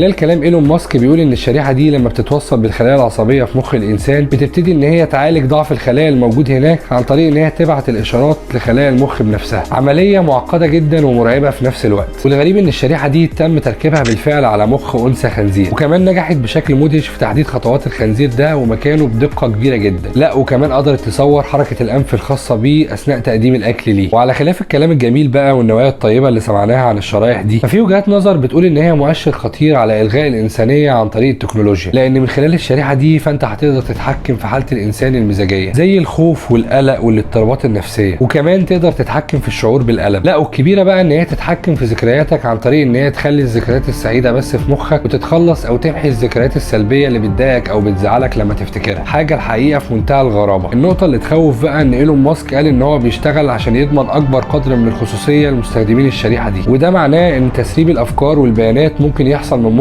خلال كلام ايلون ماسك بيقول ان الشريحة دي لما بتتوصل بالخلايا العصبية في مخ الانسان بتبتدي ان هي تعالج ضعف الخلايا الموجود هناك عن طريق ان هي تبعت الاشارات لخلايا المخ بنفسها. عملية معقدة جدا ومرعبه في نفس الوقت. والغريب ان الشريحة دي تم تركيبها بالفعل على مخ انثى خنزير، وكمان نجحت بشكل مدهش في تحديد خطوات الخنزير ده ومكانه بدقة كبيرة جدا. لا وكمان قدرت تصور حركة الانف الخاصة بيه اثناء تقديم الاكل ليه. وعلى خلاف الكلام الجميل بقى والنوايا الطيبة اللي سمعناها عن الشرايح دي، ففي وجهات نظر بتقول ان هي مؤشر خطير على الغاء الانسانية عن طريق التكنولوجيا، لان من خلال الشريحة دي فانت هتقدر تتحكم في حاله الانسان المزاجية زي الخوف والقلق والاضطرابات النفسية، وكمان تقدر تتحكم في الشعور بالالم. لا والكبيرة بقى ان هي تتحكم في ذكرياتك عن طريق ان هي تخلي الذكريات السعيدة بس في مخك، وتتخلص او تمحي الذكريات السلبية اللي بتضايقك او بتزعلك لما تفتكرها. حاجة الحقيقة في منتهى الغرابة. النقطة اللي تخوف بقى ان ايلون ماسك قال ان هو بيشتغل عشان يضمن اكبر قدر من الخصوصية لمستخدمين الشريحة دي، وده معناه ان تسريب الافكار والبيانات ممكن يحصل من